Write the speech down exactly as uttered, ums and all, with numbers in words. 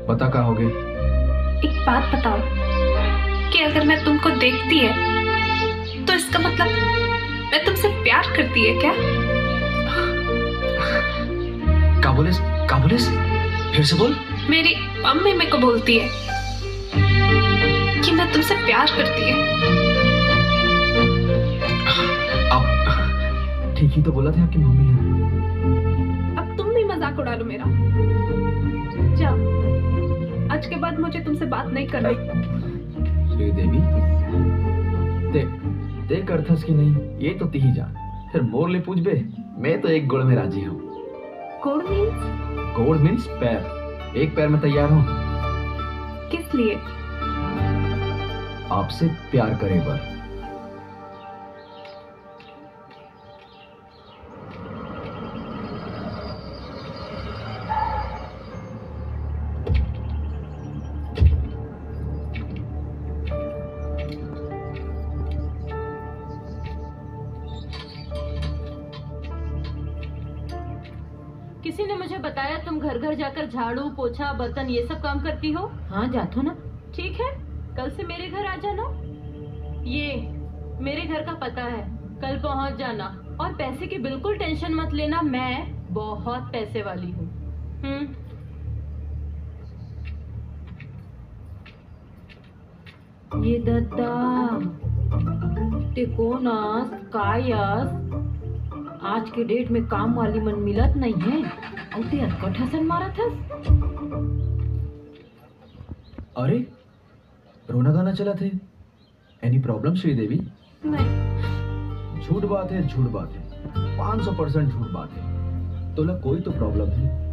पता का होगे? एक बात बताओ कि अगर मैं तुमको देखती है तो इसका मतलब मैं तुमसे प्यार करती है क्या? का बोलिस? का बोलिस? फिर से बोल। मेरी मम्मी मेरे को बोलती है कि मैं तुमसे प्यार करती है। आप ठीक ही तो बोला था, आपकी मम्मी है। अब तुम भी मजाक उड़ा लो मेरा। जाओ, आज के बाद मुझे तुमसे बात नहीं करनी। श्रीदेवी, देख, ते करथस कि नहीं, ये तो तिही जान। फिर मोर ले पूछबे, मैं तो एक गोड़ में राजी हूँ। गोड़ मीन्स? गोड़ मीन्स पैर। एक पैर में तैयार हूँ। किस लिए? आपसे प्यार करे बर। किसी ने मुझे बताया तुम घर घर जाकर झाड़ू, पोछा, बर्तन, ये सब काम करती हो। हाँ, जाथो ना। ठीक है, कल से मेरे घर आ जाना। ये मेरे घर का पता है, कल पहुंच जाना। और पैसे की बिल्कुल टेंशन मत लेना, मैं बहुत पैसे वाली हूँ। हम्म। ये दद्दा, ते कोन अस, काय अस? आज के डेट में काम वाली मन मिलत नहीं है, अउ ते अतका ठसन मारत हस। अरे, रोना गाना चला थे। Any problem, Sridevi? नहीं। झूठ बात है, झूठ बात है, पाँच सौ परसेंट झूठ बात है। तोला कोई तो प्रॉब्लम है।